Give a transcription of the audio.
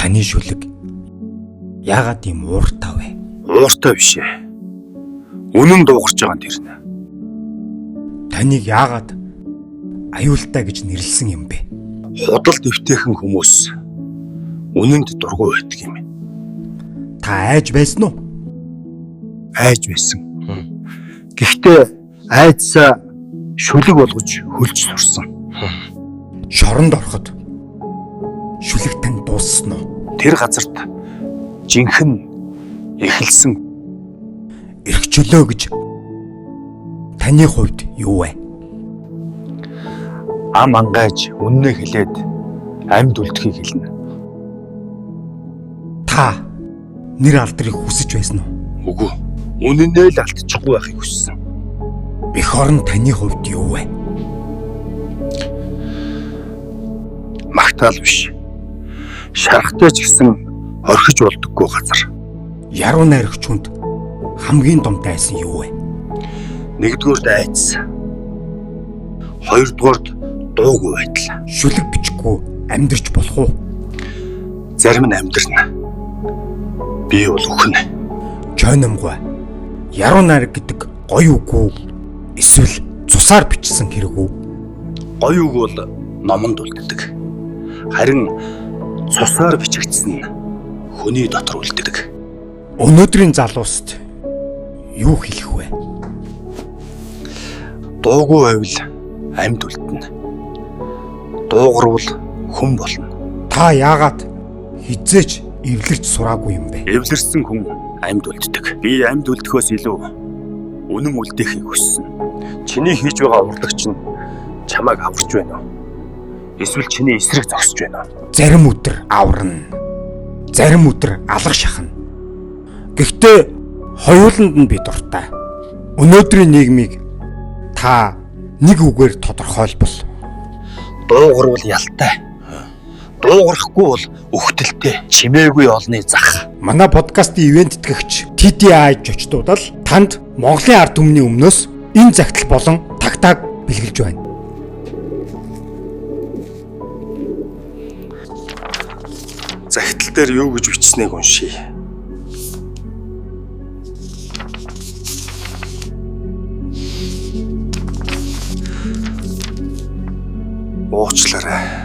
Таны шүлэг яагаад ийм ууртай вэ? Ууртай биш ээ. Үнэн дуугарч байгаа нь тэр нэ. Таныг яагаад аюултай гэж нэрлсэн юм бэ? Худал дэвтэйхэн хүмүүс үнэнд дургүй байдаг юм. Та айж байсан уу? Айж байсан. Гэхдээ айдсаа шүлэг болгож хөлж сурсан. Шоронд ороход шүлэг тань дууссан уу? Тэр газарт жинхэнэ эхэлсэн. Эрх чөлөө гэж таны хувьд юу вэ? Ам ангайж үннээ хэлээд амьд үлдэхийг хэлнэ. Та нэр алдрыг хүсэж байсан уу? Үгүй. Үнэнээ л алдчихгүй байхыг хүссэн. Эх орон таны хувьд юу вэ? Магтаал биш. Шарахтай ч гэсэн орхиж болдоггүй газар. Яруу найрагч хүнд хамгийн том дайсан юу вэ? Нэгдүгээрт айдас. Хоёрдугаарт дуугүй байдал. Шүлэг бичихгүй амьдрч болох уу? Зарим нь амьдрна. Би бол өхнө. Чойномгой. Яруу найраг гэдэг гоё үг үү? Эсвэл цусаар бичсэн хэрэг үү? Гоё үг бол номонд үлддэг. Харин цусаар бичигдсэн нь хүний дотор үлддэг. Өнөөдрийн залууст юу хэлэх вэ? Дуугүй байвал амьд үлдэнэ. Дуугарвал хүн болно. Та яагаад хизээч эвлэрч сураагүй юм бэ? Эвлэрсэн хүн амьд үлддэг. Би амьд үлдэхөөс илүү үнэн үлдээхийг хүссэн. Чиний хийж байгаа урлаг чинь чамайг аварч байна уу? Эсвэл чиний эсрэг зогсож байна уу? Зарим өдөр аварна. Зарим өдөр алга шахна. Гэхдээ хоёуланд нь би дуртай. Өнөөдрийн нийгмийг та нэг үгээр тодорхойлбол Дуугарвал ялтай. Дуугарахгүй бол өхтөлтэй. Чимээгүй олны зах. Манай подкастын ивент тэтгэгч TTI жочдууд л танд Монголын ард түмний өмнөөс энэ загтал болон тагтааг бэлгэлж байна. Захидал дээр юу гэж бичсэнийг уншъя. Уучлаарай.